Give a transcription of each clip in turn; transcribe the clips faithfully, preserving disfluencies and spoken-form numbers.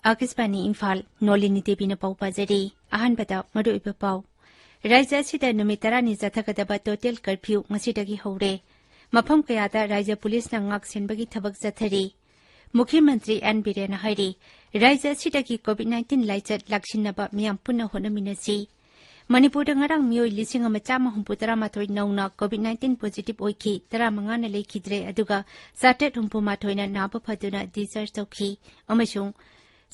ꯑꯥꯀꯥꯁꯕꯥꯅꯤ ꯏꯝꯐꯥꯜ, ꯅꯣꯂꯤꯅꯤ ꯗꯦꯕꯤꯅ ꯄꯥꯎ ꯄꯥꯖꯔꯤ꯫ ꯑꯍꯥꯟꯕꯗ ꯃꯔꯨꯑꯣꯏꯕ ꯄꯥꯎ꯫ ꯔꯥꯖ꯭ꯌ ꯑꯁꯤꯗ ꯅꯨꯃꯤꯠ ꯇꯔꯥꯅꯤ ꯆꯠꯊꯒꯗꯕ total curfew ꯉꯁꯤꯗꯒꯤ ꯍꯧꯔꯦ꯫ ꯃꯐꯝ ꯀꯌꯥꯗ ꯔꯥꯖ꯭ꯌ ꯄꯨꯂꯤꯁꯅ ꯉꯥꯛ ꯁꯦꯟꯕꯒꯤ ꯊꯕꯛ ꯆꯠꯊꯔꯤ꯫ ꯃꯨꯈ꯭ꯌ ꯃꯟꯇ꯭ꯔꯤ ꯑꯦꯟ ꯕꯤꯔꯦꯟꯅ ꯍꯥꯏꯔꯤ, ꯔꯥꯖ꯭ꯌ ꯑꯁꯤꯗꯒꯤ COVID nineteen ꯂꯥꯏꯆꯠ ꯂꯥꯛꯁꯤꯟꯅꯕ ꯃꯤꯌꯥꯝ ꯄꯨꯟꯅ ꯍꯣꯠꯅꯃꯤꯟꯅꯁꯤ꯫ ꯃꯅꯤꯄꯨꯔꯗ ꯉꯔꯥꯡ ꯃꯤꯑꯣꯏ ꯂꯤꯁꯤꯡ ꯑꯃ ꯆꯥꯝꯃ ꯍꯨꯝꯐꯨ ꯇꯔꯥ ꯃꯥꯊꯣꯏ ꯅꯧꯅ COVID nineteen positive ꯑꯣꯏꯈꯤ, ꯇꯔꯥꯃꯉꯥꯅ ꯂꯩꯈꯤꯗ꯭ꯔꯦ, ꯑꯗꯨꯒ ꯆꯥꯇ꯭ꯔꯦꯠ ꯍꯨꯝꯐꯨ ꯃꯥꯊꯣꯏꯅ ꯅꯥꯕ ꯐꯗꯨꯅ discharge ꯇꯧꯈꯤ꯫ ꯑꯃꯁꯨꯡ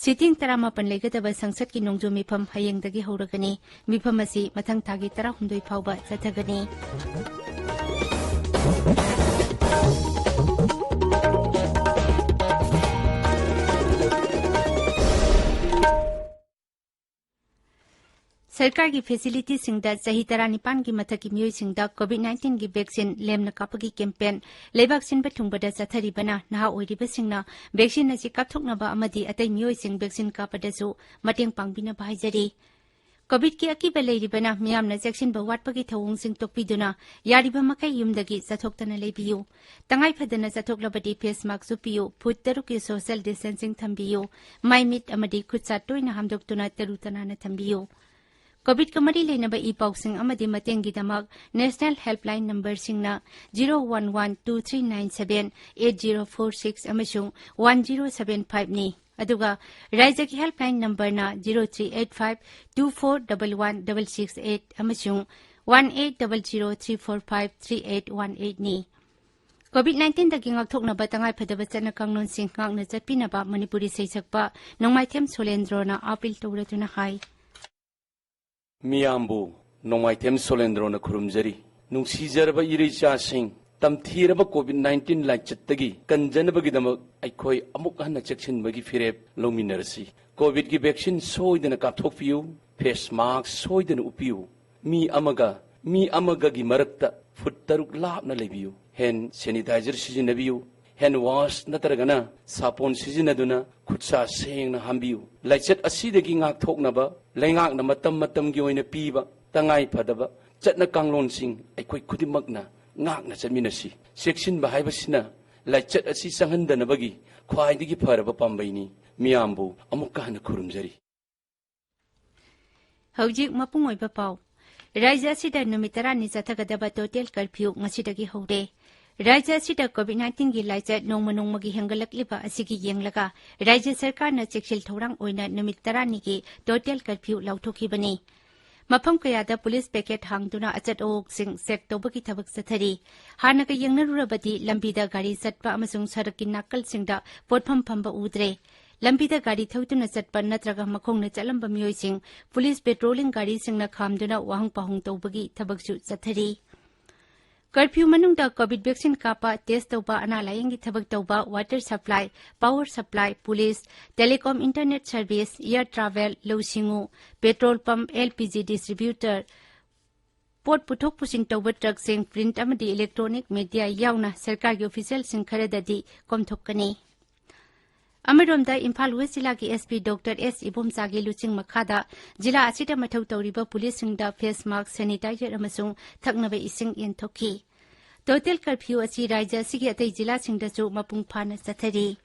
sitting ꯇꯔꯥꯃꯥꯄꯟ ꯂꯩꯒꯗꯕ ꯁꯪꯁꯠꯀꯤ ꯅꯣꯡꯖꯨ ꯃꯤꯐꯝ ꯍꯌꯦꯡꯗꯒꯤ ꯍꯧꯔꯒꯅꯤ꯫ ꯃꯤꯐꯝ ꯑꯁꯤ ꯃꯊꯪ ꯊꯥꯒꯤ ꯇꯔꯥꯍꯨꯝꯗꯣꯏ ꯐꯥꯎꯕ ꯆꯠꯊꯒꯅꯤ꯫ ꯁꯔꯀꯥꯔꯒꯤ facilityꯁꯤꯡꯗ ꯆꯍꯤ ꯇꯔꯥꯅꯤꯄꯥꯟꯒꯤ ꯃꯊꯛꯀꯤ ꯃꯤꯑꯣꯏꯁꯤꯡꯗ COVID nineteenꯒꯤ vaccine ꯂꯦꯝꯅ ꯀꯥꯞꯄꯒꯤ campaign ꯂꯩꯕꯥꯛ ꯁꯤꯟꯕ ꯊꯨꯡꯕꯗ ꯆꯠꯊꯔꯤꯕꯅ ꯅꯍꯥ ꯑꯣꯏꯔꯤꯕꯁꯤꯡꯅ vaccine ꯑꯁꯤ ꯀꯥꯞꯊꯣꯛꯅꯕ ꯑꯃꯗꯤ ꯑꯇꯩ ꯃꯤꯑꯣꯏꯁꯤꯡ vaccine ꯀꯥꯞꯄꯗꯁꯨ ꯃꯇꯦꯡ ꯄꯥꯡꯕꯤꯅꯕ ꯍꯥꯏꯖꯔꯤ꯫ COVIDꯀꯤ ꯑꯀꯤꯕ ꯂꯩꯔꯤꯕꯅ ꯃꯤꯌꯥꯝꯅ ꯆꯦꯛꯁꯤꯟꯕ ꯋꯥꯠꯄꯒꯤ ꯊꯧꯑꯣꯡꯁꯤꯡ ꯇꯣꯛꯄꯤꯗꯨꯅ ꯌꯥꯔꯤꯕ ꯃꯈꯩ ꯌꯨꯝꯗꯒꯤ ꯆꯠꯊꯣꯛꯇꯅ ꯂꯩꯕꯤꯌꯨ꯫ ꯇꯉꯥꯏ ꯐꯗꯅ ꯆꯠꯊꯣꯛꯂꯕꯗꯤ face mask ꯎꯞꯄꯤꯌꯨ, ꯐꯨꯠ ꯇꯔꯨꯛꯀꯤ social distancing ꯊꯝꯕꯤꯌꯨ, ꯃꯥꯏ ꯃꯤꯠ ꯑꯃꯗꯤ ꯈꯨꯠ ꯁꯥ ꯇꯣꯏꯅ ꯍꯥꯝꯗꯣꯛꯇꯨꯅ ꯇꯔꯨ ꯇꯅꯥꯟꯅ ꯊꯝꯕꯤꯌꯨ꯫ COVIDꯀ ꯃꯔꯤ ꯂꯩꯅꯕ ꯏ ꯄꯥꯎꯁꯤꯡ ꯑꯃꯗꯤ ꯃꯇꯦꯡꯒꯤꯗꯃꯛ National Helpline numberꯁꯤꯡꯅ zero one one two three nine seven eight zero four six ꯑꯃꯁꯨꯡ one zero seven fiveꯅꯤ꯫ ꯑꯗꯨꯒ ꯔꯥꯏꯖ꯭ꯌꯒꯤ helpline numberꯅ zero three eight five two four double one double six eight ꯑꯃꯁꯨꯡ one eight double zero three four five three eight one eightꯅꯤ꯫ COVID nineteenꯗꯒꯤ ꯉꯥꯛꯊꯣꯛꯅꯕ ꯇꯉꯥꯏꯐꯗꯕ ꯆꯠꯅ ꯀꯥꯡꯂꯣꯟꯁꯤꯡ ꯉꯥꯛꯅ ꯆꯠꯄꯤꯅꯕ ꯃꯅꯤꯄꯨꯔꯤ ꯁꯩꯁꯛꯄ ꯅꯣꯡꯃꯥꯏꯊꯦꯝ ꯁꯣꯂꯦꯟꯗ꯭ꯔꯣꯅ appeal ꯇꯧꯔꯗꯨꯅ ꯍꯥꯏ꯫ ꯃꯤꯌꯥꯝꯕꯨ ꯅꯣꯡꯃꯥꯏꯊꯦꯝ ꯁꯣꯂꯦꯟꯗ꯭ꯔꯣꯅ ꯈꯨꯔꯨꯝꯖꯔꯤ꯫ ꯅꯨꯡꯁꯤꯖꯔꯕ ꯏꯔꯩꯆꯥꯁꯤꯡ, ꯇꯝꯊꯤꯔꯕ COVID nineteen ꯂꯥꯏꯆꯠꯇꯒꯤ ꯀꯟꯖꯅꯕꯒꯤꯗꯃꯛ ꯑꯩꯈꯣꯏ ꯑꯃꯨꯛ ꯍꯟꯅ ꯆꯦꯛꯁꯤꯟꯕꯒꯤ ꯐꯤꯔꯦꯞ ꯂꯧꯃꯤꯟꯅꯔꯁꯤ꯫ COVIDꯀꯤ vaccine ꯁꯣꯏꯗꯅ ꯀꯥꯞꯊꯣꯛꯄꯤꯌꯨ, face mask ꯁꯣꯏꯗꯅ ꯎꯞꯄꯤꯌꯨ, ꯃꯤ ꯑꯃꯒ ꯃꯤ ꯑꯃꯒꯒꯤ ꯃꯔꯛꯇ ꯐꯨꯠ ꯇꯔꯨꯛ ꯂꯥꯞꯅ ꯂꯩꯕꯤꯌꯨ, hand sanitizer ꯁꯤꯖꯤꯟꯅꯕꯤꯌꯨ, hand wash ꯅꯠꯇ꯭ꯔꯒꯅ ꯁꯥꯄꯣꯟ ꯁꯤꯖꯤꯟꯅꯗꯨꯅ ꯈꯨꯠꯁꯥ ꯁꯦꯡꯅ ꯍꯥꯝꯕꯤꯌꯨ꯫ ꯂꯥꯏꯆꯠ ꯑꯁꯤꯗꯒꯤ ꯉꯥꯛꯊꯣꯛꯅꯕ ꯂꯩꯉꯥꯛꯅ ꯃꯇꯝ ꯃꯇꯝꯒꯤ ꯑꯣꯏꯅ ꯄꯤꯕ ꯇꯉꯥꯏ ꯐꯗꯕ ꯆꯠꯅ ꯀꯥꯡꯂꯣꯟꯁꯤꯡ ꯑꯩꯈꯣꯏ ꯈꯨꯗꯤꯡꯃꯛꯅ ꯉꯥꯛꯅ ꯆꯠꯃꯤꯟꯅꯁꯤ꯫ ꯆꯦꯛꯁꯤꯟꯕ ꯍꯥꯏꯕꯁꯤꯅ ꯂꯥꯏꯆꯠ ꯑꯁꯤ ꯆꯪꯍꯟꯗꯅꯕꯒꯤ ꯈ꯭ꯋꯥꯏꯗꯒꯤ ꯐꯔꯕ ꯄꯥꯝꯕꯩꯅꯤ꯫ ꯃꯤꯌꯥꯝꯕꯨ ꯑꯃꯨꯛꯀ ꯍꯟꯅ ꯈꯨꯔꯨꯝꯖꯔꯤ꯫ ꯍꯧꯖꯤꯛ ꯃꯄꯨꯡ ꯑꯣꯏꯕ ꯄꯥꯎ꯫ ꯔꯥꯖ꯭ꯌ ꯑꯁꯤꯗ ꯅꯨꯃꯤꯠ ꯇꯔꯥꯅꯤ ꯆꯠꯊꯒꯗꯕ ꯇꯣꯇꯦꯜ ꯀꯔꯐ꯭ꯌꯨ ꯉꯁꯤꯗꯒꯤ ꯍꯧꯔꯦ꯫ ꯔꯥꯖ꯭ꯌ ꯑꯁꯤꯗ ꯀꯣꯚꯤꯗ ꯅꯥꯏꯟꯇꯤꯟꯒꯤ ꯂꯥꯏꯆꯠ ꯅꯣꯡꯃ ꯅꯣꯡꯃꯒꯤ ꯍꯦꯟꯒꯠꯂꯛꯂꯤꯕ ꯑꯁꯤꯒꯤ ꯌꯦꯡꯂꯒ ꯔꯥꯖ꯭ꯌ ꯁꯔꯀꯥꯔꯅ ꯆꯦꯛꯁꯤꯜ ꯊꯧꯔꯥꯡ ꯑꯣꯏꯅ ꯅꯨꯃꯤꯠ ꯇꯔꯥꯅꯤꯒꯤ ꯇꯣꯇꯦꯜ ꯀꯔꯐ꯭ꯌꯨ ꯂꯥꯎꯊꯣꯛꯈꯤꯕꯅꯤ꯫ ꯃꯐꯝ ꯀꯌꯥꯗ ꯄꯨꯂꯤꯁ ꯄꯦꯀꯦꯠ ꯍꯥꯡꯗꯨꯅ ꯑꯆꯠ ꯑꯋꯣꯛꯁꯤꯡ ꯆꯦꯛ ꯇꯧꯕꯒꯤ ꯊꯕꯛ ꯆꯠꯊꯔꯤ꯫ ꯍꯥꯟꯅꯒ ꯌꯦꯡꯅꯔꯨꯔꯕꯗꯤ ꯂꯝꯕꯤꯗ ꯒꯥꯔꯤ ꯆꯠꯄ ꯑꯃꯁꯨꯡ ꯁꯔꯛꯀꯤ ꯅꯥꯀꯜꯁꯤꯡꯗ ꯄꯣꯠꯐꯝ ꯐꯝꯕ ꯎꯗ꯭ꯔꯦ꯫ ꯂꯝꯕꯤꯗ ꯒꯥꯔꯤ ꯊꯧꯗꯨꯅ ꯆꯠꯄ ꯅꯠꯇ꯭ꯔꯒ ꯃꯈꯣꯡꯅ ꯆꯠꯂꯝꯕ ꯃꯤꯑꯣꯏꯁꯤꯡ ꯄꯨꯂꯤꯁ ꯄꯦꯇ꯭ꯔꯣꯂꯤꯡ ꯒꯥꯔꯤꯁꯤꯡꯅ ꯈꯥꯝꯗꯨꯅ ꯋꯥꯍꯪ ꯄꯥꯎꯍꯪ ꯇꯧꯕꯒꯤ ꯊꯕꯛꯁꯨ ꯆꯠꯊꯔꯤ꯫ ꯀꯔꯐ꯭ꯌꯨ ꯃꯅꯨꯡꯗ ꯀꯣꯚꯤꯗ ꯚꯦꯛꯁꯤꯟ ꯀꯥꯞꯄ, ꯇꯦꯁ ꯇꯧꯕ, ꯑꯅꯥ ꯂꯥꯌꯦꯡꯒꯤ ꯊꯕꯛ ꯇꯧꯕ, water supply, power supply, police, telecom, internet service, air travel, ꯂꯧꯎ ꯁꯤꯡꯎ, petrol pump, L P G distributor, ꯄꯣꯠ ꯄꯨꯊꯣꯛ ꯄꯨꯁꯤꯟ ꯇꯧꯕ ꯇ꯭ꯔꯛꯁꯤꯡ, ꯄ꯭ꯔꯤꯟꯠ ꯑꯃꯗꯤ ꯏꯂꯦꯛꯇ꯭ꯔꯣꯅꯤꯛ ꯃꯤꯗꯤꯌꯥ ꯌꯥꯎꯅ ꯁꯔꯀꯥꯔꯒꯤ ꯑꯣꯐꯤꯁꯤꯌꯦꯜꯁꯤꯡ ꯈꯔꯗꯗꯤ ꯀꯣꯝꯊꯣꯛꯀꯅꯤ꯫ ꯑꯃꯔꯣꯝꯗ ꯏꯝꯐꯥꯜ ꯋꯦꯁ ꯖꯤꯂꯥꯒꯤ ꯑꯦꯁ ꯄꯤ ꯗꯣꯛꯇꯔ ꯑꯦꯁ ꯏꯕꯣꯝꯆꯥꯒꯤ ꯂꯨꯆꯤꯡ ꯃꯈꯥꯗ ꯖꯤꯂꯥ ꯑꯁꯤꯗ ꯃꯊꯧ ꯇꯧꯔꯤꯕ ꯄꯨꯂꯤꯁꯁꯤꯡꯗ ꯐꯦꯁ ꯃꯥꯁꯛ, ꯁꯦꯅꯤꯇꯥꯏꯖꯔ ꯑꯃꯁꯨꯡ ꯊꯛꯅꯕ ꯏꯁꯤꯡ ꯌꯦꯟꯊꯣꯛꯈꯤ꯫ ꯇꯣꯇꯦꯜ ꯀꯔꯐ꯭ꯌꯨ ꯑꯁꯤ ꯔꯥꯖ꯭ꯌ ꯑꯁꯤꯒꯤ ꯑꯇꯩ ꯖꯤꯂꯥꯁꯤꯡꯗꯁꯨ ꯃꯄꯨꯡ ꯐꯥꯅ ꯆꯠꯊꯔꯤ꯫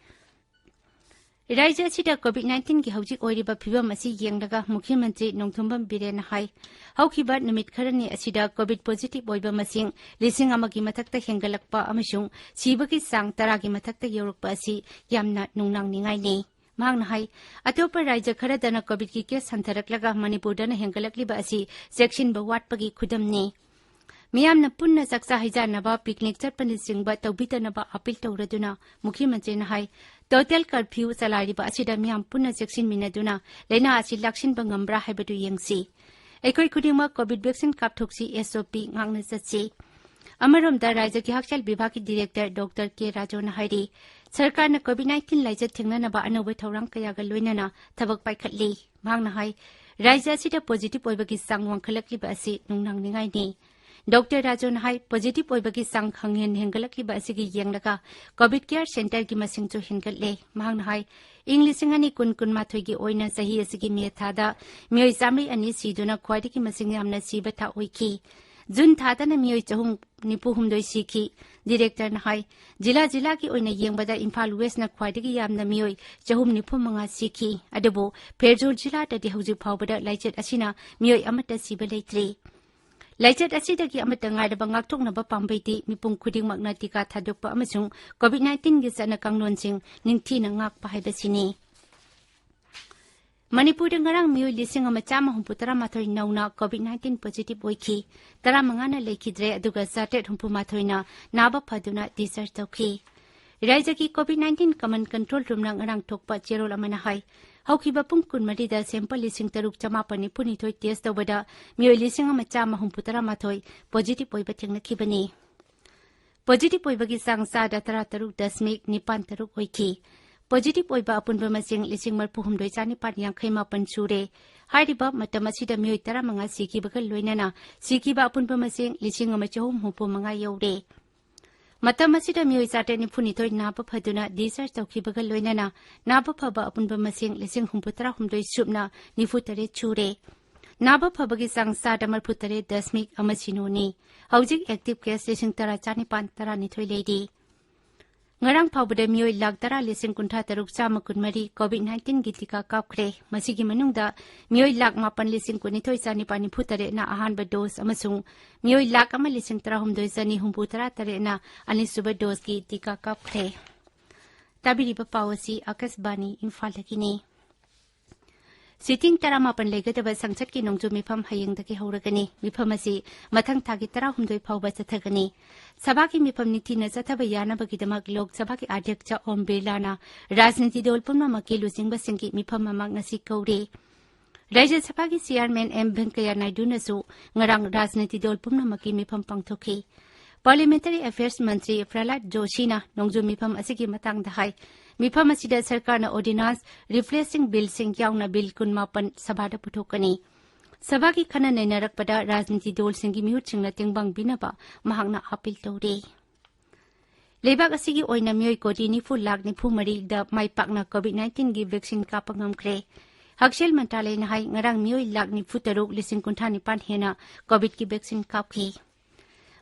ꯔꯥꯖ꯭ꯌ ꯑꯁꯤꯗ ꯀꯣꯚꯤꯗ ꯅꯥꯏꯟꯇꯤꯟꯒꯤ ꯍꯧꯖꯤꯛ ꯑꯣꯏꯔꯤꯕ ꯐꯤꯚꯝ ꯑꯁꯤ ꯌꯦꯡꯂꯒ ꯃꯨꯈ꯭ꯌ ꯃꯟꯇ꯭ꯔꯤ ꯅꯣꯡꯊꯣꯝꯕꯝ ꯕꯤꯔꯦꯟꯅ ꯍꯥꯏ, ꯍꯧꯈꯤꯕ ꯅꯨꯃꯤꯠ ꯈꯔꯅꯤ ꯑꯁꯤꯗ ꯀꯣꯚꯤꯗ ꯄꯣꯖꯤꯇꯤꯚ ꯑꯣꯏꯕ ꯃꯁꯤꯡ ꯂꯤꯁꯤꯡ ꯑꯃꯒꯤ ꯃꯊꯛꯇ ꯍꯦꯟꯒꯠꯂꯛꯄ ꯑꯃꯁꯨꯡ ꯁꯤꯕꯒꯤ ꯆꯥꯡ ꯇꯔꯥꯒꯤ ꯃꯊꯛꯇ ꯌꯧꯔꯛꯄ ꯑꯁꯤ ꯌꯥꯝꯅ ꯅꯨꯡꯅꯥꯡꯅꯤꯡꯉꯥꯏꯅꯤ꯫ ꯃꯍꯥꯛꯅ ꯍꯥꯏ, ꯑꯇꯣꯞꯄ ꯔꯥꯖ꯭ꯌ ꯈꯔꯗꯅ ꯀꯣꯚꯤꯗꯀꯤ ꯀꯦꯁ ꯍꯟꯊꯔꯛꯂꯒ ꯃꯅꯤꯄꯨꯔꯗꯅ ꯍꯦꯟꯒꯠꯂꯛꯂꯤꯕ ꯑꯁꯤ ꯆꯦꯛꯁꯤꯟꯕ ꯋꯥꯠꯄꯒꯤ ꯈꯨꯗꯝꯅꯤ꯫ ꯃꯤꯌꯥꯝꯅ ꯄꯨꯟꯅ ꯆꯥꯛꯆꯥ ꯍꯩꯖꯥꯟꯅꯕ, ꯄꯤꯛꯅꯤꯛ ꯆꯠꯄꯅꯆꯤꯡꯕ ꯇꯧꯕꯤꯗꯅꯕ ꯑꯄꯤꯜ ꯇꯧꯔꯗꯨꯅ ꯃꯨꯈ꯭ꯌ ꯃꯟꯇ꯭ꯔꯤꯅ ꯍꯥꯏ, ꯇꯣꯇꯦꯜ ꯀꯔꯐ꯭ꯌꯨ ꯆꯂꯥꯏꯔꯤꯕ ꯑꯁꯤꯗ ꯃꯤꯌꯥꯝ ꯄꯨꯟꯅ ꯆꯦꯛꯁꯤꯟꯃꯤꯟꯅꯗꯨꯅ ꯂꯥꯏꯅꯥ ꯑꯁꯤ ꯂꯥꯛꯁꯤꯟꯕ ꯉꯝꯕ꯭ꯔꯥ ꯍꯥꯏꯕꯗꯨ ꯌꯦꯡꯁꯤ꯫ ꯑꯩꯈꯣꯏ ꯈꯨꯗꯤꯡꯃꯛ ꯀꯣꯚꯤꯗ ꯚꯦꯛꯁꯤꯟ ꯀꯥꯞꯊꯣꯛꯁꯤ, ꯑꯦꯁ ꯑꯣ ꯄꯤ ꯉꯥꯛꯅ ꯆꯠꯁꯤ꯫ ꯑꯃꯔꯣꯝꯗ ꯔꯥꯖ꯭ꯌꯒꯤ ꯍꯛꯁꯦꯜ ꯕꯤꯚꯥꯒꯀꯤ ꯗꯤꯔꯦꯛꯇꯔ ꯗꯣꯛꯇꯔ ꯀꯦ ꯔꯥꯖꯨꯅ ꯍꯥꯏꯔꯤ, ꯁꯔꯀꯥꯔꯅ ꯀꯣꯚꯤꯗ ꯅꯥꯏꯟꯇꯤꯟ ꯂꯥꯏꯆꯠ ꯊꯦꯡꯅꯅꯕ ꯑꯅꯧꯕ ꯊꯧꯔꯥꯡ ꯀꯌꯥꯒ ꯂꯣꯏꯅꯅ ꯊꯕꯛ ꯄꯥꯏꯈꯠꯂꯤ꯫ ꯃꯍꯥꯛꯅ ꯍꯥꯏ, ꯔꯥꯖ꯭ꯌ ꯑꯁꯤꯗ ꯄꯣꯖꯤꯇꯤꯚ ꯑꯣꯏꯕꯒꯤ ꯆꯥꯡ ꯋꯥꯡꯈꯠꯂꯛꯂꯤꯕ ꯑꯁꯤ ꯅꯨꯡꯅꯥꯡꯅꯤꯡꯉꯥꯏꯅꯤ꯫ ꯗꯣꯛꯇꯔ ꯔꯥꯖꯨꯅ ꯍꯥꯏ, ꯄꯣꯖꯤꯇꯤꯚ ꯑꯣꯏꯕꯒꯤ ꯆꯥꯡ ꯈꯪꯍꯦꯟ ꯍꯦꯟꯒꯠꯂꯛꯂꯤꯕ ꯑꯁꯤꯒꯤ ꯌꯦꯡꯂꯒ ꯀꯣꯚꯤꯗ ꯀꯦꯌꯔ ꯁꯦꯟꯇꯔꯒꯤ ꯃꯁꯤꯡꯁꯨ ꯍꯦꯟꯒꯠꯂꯦ꯫ ꯃꯍꯥꯛꯅ ꯍꯥꯏ, ꯏꯪ ꯂꯤꯁꯤꯡ ꯑꯅꯤ ꯀꯨꯟ ꯀꯨꯟꯃꯥꯊꯣꯏꯒꯤ ꯑꯣꯏꯅ ꯆꯍꯤ ꯑꯁꯤꯒꯤ ꯃꯦ ꯊꯥꯗ ꯃꯤꯑꯣꯏ ꯆꯥꯃꯔꯤ ꯑꯅꯤ ꯁꯤꯗꯨꯅ ꯈ꯭ꯋꯥꯏꯗꯒꯤ ꯃꯁꯤꯡ ꯌꯥꯝꯅ ꯁꯤꯕ ꯊꯥ ꯑꯣꯏꯈꯤ꯫ ꯖꯨꯟ ꯊꯥꯗꯅ ꯃꯤꯑꯣꯏ ꯆꯍꯨꯝ ꯅꯤꯐꯨ ꯍꯨꯝꯗꯣꯏ ꯁꯤꯈꯤ꯫ ꯗꯤꯔꯦꯛꯇꯔꯅ ꯍꯥꯏ, ꯖꯤꯂꯥ ꯖꯤꯂꯥꯒꯤ ꯑꯣꯏꯅ ꯌꯦꯡꯕꯗ ꯏꯝꯐꯥꯜ ꯋꯦꯁꯅ ꯈ꯭ꯋꯥꯏꯗꯒꯤ ꯌꯥꯝꯅ ꯃꯤꯑꯣꯏ ꯆꯍꯨꯝ ꯅꯤꯐꯨ ꯃꯉꯥ ꯁꯤꯈꯤ꯫ ꯑꯗꯨꯕꯨ ꯐꯦꯔꯖꯣꯜ ꯖꯤꯂꯥꯗꯗꯤ ꯍꯧꯖꯤꯛ ꯐꯥꯎꯕꯗ ꯂꯥꯏꯆꯠ ꯑꯁꯤꯅ ꯃꯤꯑꯣꯏ ꯑꯃꯠꯇ ꯁꯤꯕ ꯂꯩꯇ꯭ꯔꯤ꯫ ꯂꯥꯏꯆꯠ ꯑꯁꯤꯗꯒꯤ ꯑꯃꯠꯇ ꯉꯥꯏꯔꯕ ꯉꯥꯛꯊꯣꯛꯅꯕ ꯄꯥꯝꯕꯩꯗꯤ ꯃꯤꯄꯨꯝ ꯈꯨꯗꯤꯡꯃꯛꯅ ꯇꯤꯀꯥ ꯊꯥꯗꯣꯛꯄ ꯑꯃꯁꯨꯡ ꯀꯣꯚꯤꯗ ꯅꯥꯏꯟꯇꯤꯟꯒꯤ ꯆꯠꯅ ꯀꯥꯡꯂꯣꯟꯁꯤꯡ ꯅꯤꯡꯊꯤꯅ ꯉꯥꯛꯄ ꯍꯥꯏꯕꯁꯤꯅꯤ꯫ ꯃꯅꯤꯄꯨꯔꯗ ꯉꯔꯥꯡ ꯃꯤꯑꯣꯏ ꯂꯤꯁꯤꯡ ꯑꯃ ꯆꯥꯝꯃ ꯍꯨꯝꯐꯨ ꯇꯔꯥ ꯃꯥꯊꯣꯏ ꯅꯧꯅ ꯀꯣꯚꯤꯗ ꯅꯥꯏꯟꯇꯤꯟ ꯄꯣꯖꯤꯇꯤꯚ ꯑꯣꯏꯈꯤ꯫ ꯇꯔꯥꯃꯉꯥꯅ ꯂꯩꯈꯤꯗ꯭ꯔꯦ, ꯑꯗꯨꯒ ꯆꯥꯇ꯭ꯔꯦꯠ ꯍꯨꯝꯐꯨ ꯃꯥꯊꯣꯏꯅ ꯅꯥꯕ ꯐꯗꯨꯅ ꯗꯤꯁꯆꯥꯔꯖ ꯇꯧꯈꯤ꯫ ꯔꯥꯏꯖ꯭ꯌꯒꯤ ꯀꯣꯚꯤꯗ ꯅꯥꯏꯟꯇꯤꯟ ꯀꯃꯟ ꯀꯟꯇ꯭ꯔꯣꯜ ꯔꯨꯝꯅ ꯉꯔꯥꯡ ꯊꯣꯛꯄ ꯆꯦꯔꯣꯜ ꯑꯃꯅ ꯍꯥꯏ, ꯍꯧꯈꯤꯕ ꯄꯨꯡ ꯀꯨꯟꯃꯔꯤꯗ ꯁꯦꯝꯄꯜ ꯂꯤꯁꯤꯡ ꯇꯔꯨꯛ ꯆꯃꯥꯄꯟ ꯅꯤꯐꯨ ꯅꯤꯊꯣꯏ ꯇꯦꯁ ꯇꯧꯕꯗ ꯃꯤꯑꯣꯏ ꯂꯤꯁꯤꯡ ꯑꯃ ꯆꯥꯝꯃ ꯍꯨꯝꯐꯨ ꯇꯔꯥ ꯃꯥꯊꯣꯏ ꯄꯣꯖꯤꯇꯤꯚ ꯑꯣꯏꯕ ꯊꯦꯡꯅꯈꯤꯕꯅꯤ꯫ ꯄꯣꯖꯤꯇꯤꯚ ꯑꯣꯏꯕꯒꯤ ꯆꯥꯡ ꯆꯥꯗ ꯇꯔꯥ ꯇꯔꯨꯛ ꯗꯁꯃꯤꯛ ꯅꯤꯄꯥꯟ ꯇꯔꯨꯛ ꯑꯣꯏꯈꯤ꯫ ꯄꯣꯖꯤꯇꯤꯚ ꯑꯣꯏꯕ ꯑꯄꯨꯟꯕ ꯃꯁꯤꯡ ꯂꯤꯁꯤꯡ ꯃꯔꯤꯐꯨ ꯍꯨꯝꯗꯣꯏ ꯆꯥꯅꯤꯄꯥꯟ ꯌꯥꯡꯈꯩ ꯃꯥꯄꯟ ꯁꯨꯔꯦ꯫ ꯍꯥꯏꯔꯤꯕ ꯃꯇꯝ ꯑꯁꯤꯗ ꯃꯤꯑꯣꯏ ꯇꯔꯥꯃꯉꯥ ꯁꯤꯈꯤꯕꯒ ꯂꯣꯏꯅꯅ ꯁꯤꯈꯤꯕ ꯑꯄꯨꯟꯕ ꯃꯁꯤꯡ ꯂꯤꯁꯤꯡ ꯑꯃ ꯆꯍꯨꯝ ꯍꯨꯝꯐꯨ ꯃꯉꯥ ꯌꯧꯔꯦ꯫ ꯃꯇꯝ ꯑꯁꯤꯗ ꯃꯤꯑꯣꯏ ꯆꯥꯇ꯭ꯔꯦꯠ ꯅꯤꯐꯨ ꯅꯤꯊꯣꯏ ꯅꯥꯕ ꯐꯗꯨꯅ ꯗꯤꯁꯆꯥꯔꯖ ꯇꯧꯈꯤꯕꯒ ꯂꯣꯏꯅꯅ ꯅꯥꯕ ꯐꯕ ꯑꯄꯨꯟꯕ ꯃꯁꯤꯡ ꯂꯤꯁꯤꯡ ꯍꯨꯝꯐꯨ ꯇꯔꯥ ꯍꯨꯝꯗꯣꯏ ꯁꯨꯞꯅ ꯅꯤꯐꯨ ꯇꯔꯦꯠ ꯁꯨꯔꯦ꯫ ꯅꯥꯕ ꯐꯕꯒꯤ ꯆꯥꯡ ꯆꯥꯗ ꯃꯔꯤꯐꯨ ꯇꯔꯦꯠ ꯗꯁꯃꯤꯛ ꯑꯃ ꯁꯤꯅꯣꯅꯤ꯫ ꯍꯧꯖꯤꯛ ꯑꯦꯛꯇꯤꯚ ꯀꯦꯁ ꯂꯤꯁꯤꯡ ꯇꯔꯥ ꯆꯥꯅꯤꯄꯥꯟ ꯇꯔꯥꯅꯤꯊꯣꯏ ꯂꯩꯔꯤ꯫ ꯉꯔꯥꯡ ꯐꯥꯎꯕꯗ ꯃꯤꯑꯣꯏ ꯂꯥꯈ ꯇꯔꯥ ꯂꯤꯁꯤꯡ ꯀꯨꯟꯊ꯭ꯔꯥ ꯇꯔꯨꯛ ꯆꯥꯝꯃ ꯀꯨꯟꯃꯔꯤ ꯀꯣꯚꯤꯗ ꯅꯥꯏꯟꯇꯤꯟꯒꯤ ꯇꯤꯀꯥ ꯀꯥꯞꯈ꯭ꯔꯦ꯫ ꯃꯁꯤꯒꯤ ꯃꯅꯨꯡꯗ ꯃꯤꯑꯣꯏ ꯂꯥꯈ ꯃꯥꯄꯟ ꯂꯤꯁꯤꯡ ꯀꯨꯟꯅꯤꯊꯣꯏ ꯆꯥꯅꯤꯄꯥꯟ ꯅꯤꯐꯨ ꯇꯔꯦꯠꯅ ꯑꯍꯥꯟꯕ ꯗꯣꯁ ꯑꯃꯁꯨꯡ ꯃꯤꯑꯣꯏ ꯂꯥꯈ ꯑꯃ ꯂꯤꯁꯤꯡ ꯇꯔꯥꯍꯨꯝꯗꯣꯏ ꯆꯅꯤ ꯍꯨꯝꯐꯨ ꯇꯔꯥ ꯇꯔꯦꯠꯅ ꯑꯅꯤꯁꯨꯕ ꯗꯣꯁꯀꯤ ꯇꯤꯀꯥ ꯀꯥꯞꯈ꯭ꯔꯦ꯫ ꯇꯥꯕꯤꯔꯤꯕ ꯄꯥꯎ ꯑꯁꯤ ꯑꯥꯀꯥꯁꯕꯥꯅꯤ ꯏꯝꯐꯥꯜꯗꯒꯤꯅꯤ꯫ ꯁꯤꯇꯤꯡ ꯇꯔꯥꯃꯥꯄꯟ ꯂꯩꯒꯗꯕ ꯁꯪꯁꯠꯀꯤ ꯅꯣꯡꯖꯨ ꯃꯤꯐꯝ ꯍꯌꯦꯡꯗꯒꯤ ꯍꯧꯔꯒꯅꯤ꯫ ꯃꯤꯐꯝ ꯑꯁꯤ ꯃꯊꯪ ꯊꯥꯒꯤ ꯇꯔꯥꯍꯨꯝꯗꯣꯏ ꯐꯥꯎꯕ ꯆꯠꯊꯒꯅꯤ꯫ ꯁꯚꯥꯒꯤ ꯃꯤꯐꯝ ꯅꯤꯡꯊꯤꯅ ꯆꯠꯊꯕ ꯌꯥꯅꯕꯒꯤꯗꯃꯛ ꯂꯣꯛ ꯁꯚꯥꯒꯤ ꯑꯗ꯭ꯌꯛꯁ ꯑꯣꯝ ꯕꯤꯔꯂꯥꯅ ꯔꯥꯖꯅꯤꯇꯤ ꯗꯣꯜ ꯄꯨꯝꯅꯃꯛꯀꯤ ꯂꯨꯆꯤꯡꯕꯁꯤꯡꯒꯤ ꯃꯤꯐꯝ ꯑꯃ ꯉꯁꯤ ꯀꯧꯔꯦ꯫ ꯔꯥꯖ꯭ꯌ ꯁꯚꯥꯒꯤ ꯆꯤꯌꯥꯔꯃꯦꯟ ꯑꯦꯝ ꯚꯦꯡꯀꯌꯥ ꯅꯥꯏꯗꯨꯅꯁꯨ ꯉꯔꯥꯡ ꯔꯥꯖꯅꯤꯇꯤ ꯗꯣꯜ ꯄꯨꯝꯅꯃꯛꯀꯤ ꯃꯤꯐꯝ ꯄꯥꯡꯊꯣꯛꯈꯤ꯫ ꯄꯥꯔꯂꯤꯌꯥꯃꯦꯟꯇꯔꯤ ꯑꯦꯐꯤꯌꯔꯁ ꯃꯟꯇ꯭ꯔꯤ ꯄ꯭ꯔꯍꯂꯥꯗ ꯖꯣꯁꯤꯅ ꯅꯣꯡꯖꯨ ꯃꯤꯐꯝ ꯑꯁꯤꯒꯤ ꯃꯇꯥꯡꯗ ꯍꯥꯏ, ꯃꯤꯐꯝ ꯑꯁꯤꯗ ꯁꯔꯀꯥꯔꯅ ꯑꯣꯔꯗꯤꯅꯥꯟꯁ ꯔꯤꯄ꯭ꯂꯦꯁꯤꯡ ꯕꯤꯜꯁꯤꯡ ꯌꯥꯎꯅ ꯕꯤꯜ ꯀꯨꯟꯃꯥꯄꯟ ꯁꯚꯥꯗ ꯄꯨꯊꯣꯛꯀꯅꯤ꯫ ꯁꯚꯥꯒꯤ ꯈꯟꯅ ꯅꯩꯅꯔꯛꯄꯗ ꯔꯥꯖꯅꯤꯇꯤ ꯗꯣꯜꯁꯤꯡꯒꯤ ꯃꯤꯍꯨꯠꯁꯤꯡꯅ ꯇꯦꯡꯕꯥꯡ ꯄꯤꯅꯕ ꯃꯍꯥꯛꯅ ꯑꯥꯄꯤꯜ ꯇꯧꯔꯤ꯫ ꯂꯩꯕꯥꯛ ꯑꯁꯤꯒꯤ ꯑꯣꯏꯅ ꯃꯤꯑꯣꯏ ꯀꯣꯇꯤ ꯅꯤꯐꯨ ꯂꯥꯈ ꯅꯤꯐꯨ ꯃꯔꯤꯗ ꯃꯥꯏ ꯄꯥꯛꯅ ꯀꯣꯚꯤꯗ ꯅꯥꯏꯟꯇꯤꯟꯒꯤ ꯚꯦꯛꯁꯤꯟ ꯀꯥꯞꯄ ꯉꯝꯈ꯭ꯔꯦ꯫ ꯍꯛꯁꯦꯜ ꯃꯟꯇ꯭ꯔꯥꯂꯌꯅ ꯍꯥꯏ, ꯉꯔꯥꯡ ꯃꯤꯑꯣꯏ ꯂꯥꯈ ꯅꯤꯐꯨ ꯇꯔꯨꯛ ꯂꯤꯁꯤꯡ ꯀꯨꯟꯊ꯭ꯔꯥ ꯅꯤꯄꯥꯟ ꯍꯦꯟꯅ ꯀꯣꯚꯤꯗꯀꯤ ꯚꯦꯛꯁꯤꯟ ꯀꯥꯞꯈꯤ꯫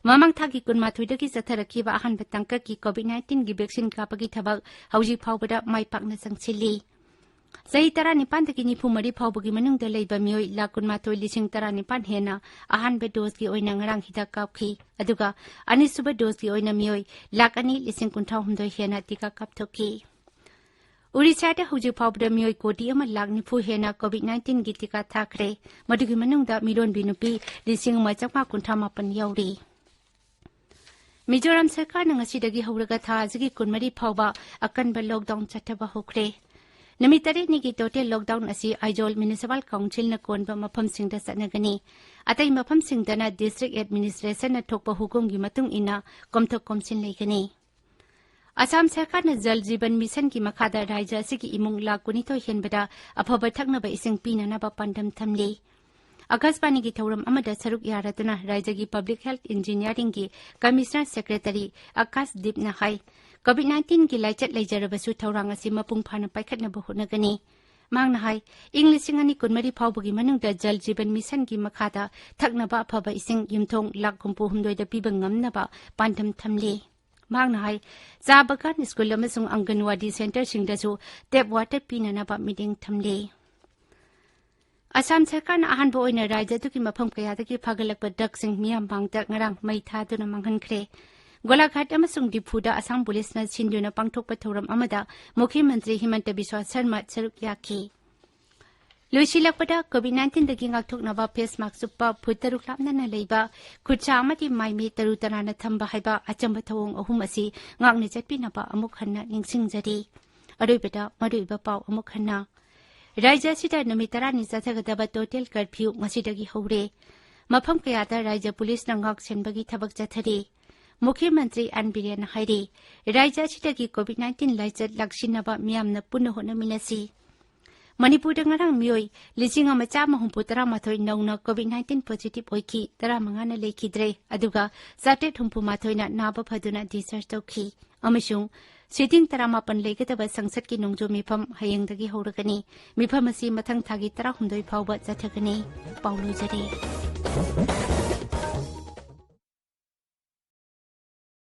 ꯃꯃꯥꯡ ꯊꯥꯒꯤ ꯀꯨꯟꯃꯥꯊꯣꯏꯗꯒꯤ ꯆꯠꯊꯔꯛꯈꯤꯕ ꯑꯍꯥꯟꯕ ꯇꯥꯡꯀꯛꯀꯤ ꯀꯣꯚꯤꯗ ꯅꯥꯏꯟꯇꯤꯟꯒꯤ ꯚꯦꯛꯁꯤꯟ ꯀꯥꯞꯄꯒꯤ ꯊꯕꯛ ꯍꯧꯖꯤꯛ ꯐꯥꯎꯕꯗ ꯃꯥꯏ ꯄꯥꯛꯅ ꯆꯪꯁꯤꯜꯂꯤ꯫ ꯆꯍꯤ ꯇꯔꯥꯅꯤꯄꯥꯟꯗꯒꯤ ꯅꯤꯐꯨ ꯃꯔꯤ ꯐꯥꯎꯕꯒꯤ ꯃꯅꯨꯡꯗ ꯂꯩꯕ ꯃꯤꯑꯣꯏ ꯂꯥꯈ ꯀꯨꯟꯃꯥꯊꯣꯏ ꯂꯤꯁꯤꯡ ꯇꯔꯥꯅꯤꯄꯥꯟ ꯍꯦꯟꯅ ꯑꯍꯥꯟꯕ ꯗꯣꯁꯀꯤ ꯑꯣꯏꯅ ꯉꯔꯥꯡ ꯍꯤꯗꯥꯛ ꯀꯥꯞꯈꯤ꯫ ꯑꯗꯨꯒ ꯑꯅꯤꯁꯨꯕ ꯗꯣꯁꯀꯤ ꯑꯣꯏꯅ ꯃꯤꯑꯣꯏ ꯂꯥꯈ ꯑꯅꯤ ꯂꯤꯁꯤꯡ ꯀꯨꯟꯊ꯭ꯔꯥ ꯍꯨꯝꯗꯣꯏ ꯍꯦꯟꯅ ꯇꯤꯀꯥ ꯀꯥꯞꯊꯣꯛꯈꯤ꯫ ꯎꯔꯤꯁꯥꯗ ꯍꯧꯖꯤꯛ ꯐꯥꯎꯕꯗ ꯃꯤꯑꯣꯏ ꯀꯣꯇꯤ ꯑꯃ ꯂꯥꯈ ꯅꯤꯐꯨ ꯍꯦꯟꯅ ꯀꯣꯚꯤꯗ ꯅꯥꯏꯟꯇꯤꯟꯒꯤ ꯇꯤꯀꯥ ꯊꯥꯈ꯭ꯔꯦ꯫ ꯃꯗꯨꯒꯤ ꯃꯅꯨꯡꯗ ꯃꯤꯔꯣꯟꯕꯤ ꯅꯨꯄꯤ ꯂꯤꯁꯤꯡ ꯑꯃ ꯆꯥꯝꯃꯉꯥ ꯀꯨꯟꯊ꯭ꯔꯥ ꯃꯥꯄꯟ ꯌꯥꯎꯔꯤ꯫ ꯃꯤꯖꯣꯔꯥꯝ ꯁꯔꯀꯥꯔꯅ ꯉꯁꯤꯗꯒꯤ ꯍꯧꯔꯒ ꯊꯥ ꯑꯁꯤꯒꯤ ꯀꯨꯟꯃꯔꯤ ꯐꯥꯎꯕ ꯑꯀꯟꯕ ꯂꯣꯛꯗꯥꯎꯟ ꯆꯠꯊꯕ ꯍꯧꯈ꯭ꯔꯦ꯫ ꯅꯨꯃꯤꯠ ꯇꯔꯦꯠꯅꯤꯒꯤ ꯇꯣꯇꯦꯜ ꯂꯣꯛꯗꯥꯎꯟ ꯑꯁꯤ ꯑꯥꯏꯖꯣꯜ ꯃ꯭ꯌꯨꯅꯤꯁꯤꯄꯥꯜ ꯀꯥꯎꯟꯁꯤꯜꯅ ꯀꯣꯟꯕ ꯃꯐꯝꯁꯤꯡꯗ ꯆꯠꯅꯒꯅꯤ꯫ ꯑꯇꯩ ꯃꯐꯝꯁꯤꯡꯗꯅ ꯗꯤꯁꯇ꯭ꯔꯤꯛ ꯑꯦꯗꯃꯤꯅꯤꯁꯇ꯭ꯔꯦꯁꯟꯅ ꯊꯣꯛꯄ ꯍꯨꯀꯨꯝꯒꯤ ꯃꯇꯨꯡ ꯏꯟꯅ ꯀꯣꯝꯊꯣꯛ ꯀꯣꯝꯁꯤꯟ ꯂꯩꯒꯅꯤ꯫ ꯑꯁꯥꯝ ꯁꯔꯀꯥꯔꯅ ꯖꯜ ꯖꯤꯕꯟ ꯃꯤꯁꯟꯒꯤ ꯃꯈꯥꯗ ꯔꯥꯖ꯭ꯌ ꯑꯁꯤꯒꯤ ꯏꯃꯨꯡ ꯂꯥꯈ ꯀꯨꯟꯅꯤꯊꯣꯏ ꯍꯦꯟꯕꯗ ꯑꯐꯕ ꯊꯛꯅꯕ ꯏꯁꯤꯡ ꯄꯤꯅꯅꯕ ꯄꯥꯟꯗꯝ ꯊꯝꯂꯤ꯫ ꯑꯀꯥꯁꯕꯥꯅꯤꯒꯤ ꯊꯧꯔꯝ ꯑꯃꯗ ꯁꯔꯨꯛ ꯌꯥꯔꯗꯨꯅ ꯔꯥꯖ꯭ꯌꯒꯤ public health ꯏꯟꯖꯤꯅꯤꯌꯥꯔꯤꯡꯒꯤ commissioner secretary Akash ꯗꯤꯞꯅ ꯍꯥꯏ, ꯀꯣꯚꯤꯗ ꯅꯥꯏꯟꯇꯤꯟꯒꯤ ꯂꯥꯏꯆꯠ ꯂꯩꯖꯔꯕꯁꯨ ꯊꯧꯔꯥꯡ ꯑꯁꯤ ꯃꯄꯨꯡ ꯐꯥꯅ ꯄꯥꯏꯈꯠꯅꯕ ꯍꯣꯠꯅꯒꯅꯤ꯫ ꯃꯍꯥꯛꯅ ꯍꯥꯏ, ꯏꯪ ꯂꯤꯁꯤꯡ ꯑꯅꯤ ꯀꯨꯟꯃꯔꯤ ꯐꯥꯎꯕꯒꯤ ꯃꯅꯨꯡꯗ ꯖꯜ ꯖꯤꯕꯟ ꯃꯤꯁꯟꯒꯤ ꯃꯈꯥꯗ ꯊꯛꯅꯕ ꯑꯐꯕ ꯏꯁꯤꯡ ꯌꯨꯝꯊꯣꯡ ꯂꯥꯈ ꯍꯨꯝꯐꯨ ꯍꯨꯝꯗꯣꯏꯗ ꯄꯤꯕ ꯉꯝꯅꯕ ꯄꯥꯟꯗꯝ ꯊꯝꯂꯤ꯫ ꯃꯍꯥꯛꯅ ꯍꯥꯏ, ꯆꯥ ꯕꯒꯥꯟ ꯁ꯭ꯀꯨꯜ ꯑꯃꯁꯨꯡ ꯑꯪꯒꯟꯋꯥꯗꯤ ꯁꯦꯟꯇꯔꯁꯤꯡꯗꯁꯨ ꯇꯦꯞ ꯋꯥꯇꯔ ꯄꯤꯅꯅꯕ ꯃꯤꯠꯌꯦꯡ ꯊꯝꯂꯤ꯫ ꯑꯁꯥꯝ ꯁꯔꯀꯥꯔꯅ ꯑꯍꯥꯟꯕ ꯑꯣꯏꯅ ꯔꯥꯖ꯭ꯌ ꯑꯗꯨꯒꯤ ꯃꯐꯝ ꯀꯌꯥꯗꯒꯤ ꯐꯥꯒꯠꯂꯛꯄ ꯗ꯭ꯔꯒꯁꯤꯡ ꯃꯤꯌꯥꯝ ꯃꯥꯡꯗ ꯉꯔꯥꯡ ꯃꯩ ꯊꯥꯗꯨꯅ ꯃꯥꯡꯍꯟꯈ꯭ꯔꯦ꯫ ꯒꯣꯂꯥꯘꯥꯠ ꯑꯃꯁꯨꯡ ꯗꯤꯐꯨꯗ ꯑꯁꯥꯝ ꯄꯨꯂꯤꯁꯅ ꯁꯤꯟꯗꯨꯅ ꯄꯥꯡꯊꯣꯛꯄ ꯊꯧꯔꯝ ꯑꯃꯗ ꯃꯨꯈ꯭ꯌ ꯃꯟꯇ꯭ꯔꯤ ꯍꯤꯃꯟꯇ ꯕꯤꯁ꯭ꯋꯥ ꯁꯔꯃ ꯁꯔꯨꯛ ꯌꯥꯈꯤ꯫ ꯂꯣꯏꯁꯤꯜꯂꯛꯄꯗ, ꯀꯣꯚꯤꯗ ꯅꯥꯏꯟꯇꯤꯟꯗꯒꯤ ꯉꯥꯛꯊꯣꯛꯅꯕ ꯐꯦꯁ ꯃꯥꯁꯛ ꯁꯨꯞꯄ, ꯐꯨꯠ ꯇꯔꯨꯛ ꯂꯥꯞꯅꯅ ꯂꯩꯕ, ꯈꯨꯠꯁꯥ ꯑꯃꯗꯤ ꯃꯥꯏꯃꯤꯠ ꯇꯔꯨ ꯇꯅꯥꯟꯅ ꯊꯝꯕ ꯍꯥꯏꯕ ꯑꯆꯝꯕ ꯊꯧꯑꯣꯡ ꯑꯍꯨꯝ ꯑꯁꯤ ꯉꯥꯛꯅ ꯆꯠꯄꯤꯅꯕ ꯑꯃꯨꯛ ꯍꯟꯅ ꯅꯤꯡꯁꯤꯡꯖꯔꯤ꯫ ꯑꯔꯣꯏꯕꯗ ꯃꯔꯨꯑꯣꯏꯕ ꯄꯥꯎ ꯑꯃꯨꯛ ꯍꯟꯅ꯫ ꯔꯥꯖ꯭ꯌ ꯑꯁꯤꯗ ꯅꯨꯃꯤꯠ ꯇꯔꯥꯅꯤ ꯆꯠꯊꯒꯗꯕ ꯇꯣꯇꯦꯜ ꯀꯔꯐ꯭ꯌꯨ ꯉꯁꯤꯗꯒꯤ ꯍꯧꯔꯦ꯫ ꯃꯐꯝ ꯀꯌꯥꯗ ꯔꯥꯖ꯭ꯌ ꯄꯨꯂꯤꯁꯅ ꯉꯥꯛ ꯁꯦꯟꯕꯒꯤ ꯊꯕꯛ ꯆꯠꯊꯔꯤ꯫ ꯃꯨꯈ꯭ꯌ ꯃꯟꯇ꯭ꯔꯤ ꯑꯦꯟ ꯕꯤꯔꯦꯟꯅ ꯍꯥꯏꯔꯤ, ꯔꯥꯖ꯭ꯌ ꯑꯁꯤꯗꯒꯤ ꯀꯣꯚꯤꯗ ꯅꯥꯏꯟꯇꯤꯟ ꯂꯥꯏꯆꯠ ꯂꯥꯛꯁꯤꯟꯅꯕ ꯃꯤꯌꯥꯝꯅ ꯄꯨꯟꯅ ꯍꯣꯠꯅꯃꯤꯟꯅꯁꯤ꯫ ꯃꯅꯤꯄꯨꯔꯗ ꯉꯔꯥꯡ ꯃꯤꯑꯣꯏ ꯂꯤꯁꯤꯡ ꯑꯃ ꯆꯥꯝꯃ ꯍꯨꯝꯐꯨ ꯇꯔꯥ ꯃꯥꯊꯣꯏ ꯅꯧꯅ ꯀꯣꯚꯤꯗ ꯅꯥꯏꯟꯇꯤꯟ ꯄꯣꯖꯤꯇꯤꯚ ꯑꯣꯏꯈꯤ, ꯇꯔꯥꯃꯉꯥꯅ ꯂꯩꯈꯤꯗ꯭ꯔꯦ, ꯑꯗꯨꯒ ꯆꯥꯇ꯭ꯔꯦꯠ ꯍꯨꯝꯐꯨ ꯃꯥꯊꯣꯏꯅ ꯅꯥꯕ ꯐꯗꯨꯅ ꯗꯤꯁꯆꯥꯔꯖ ꯇꯧꯈꯤ, ꯑꯃꯁꯨꯡ ꯁꯤꯇꯤꯡ ꯇꯔꯥꯃꯥꯄꯟ ꯂꯩꯒꯗꯕ ꯁꯪꯁꯠꯀꯤ ꯅꯣꯡꯖꯨ ꯃꯤꯐꯝ ꯍꯌꯦꯡꯗꯒꯤ ꯍꯧꯔꯒꯅꯤ꯫ ꯃꯤꯐꯝ ꯑꯁꯤ ꯃꯊꯪ ꯊꯥꯒꯤ ꯇꯔꯥꯍꯨꯝꯗꯣꯏ ꯐꯥꯎꯕ ꯆꯠꯊꯒꯅꯤ꯫ ꯄꯥꯎ ꯂꯣꯏꯖꯔꯦ꯫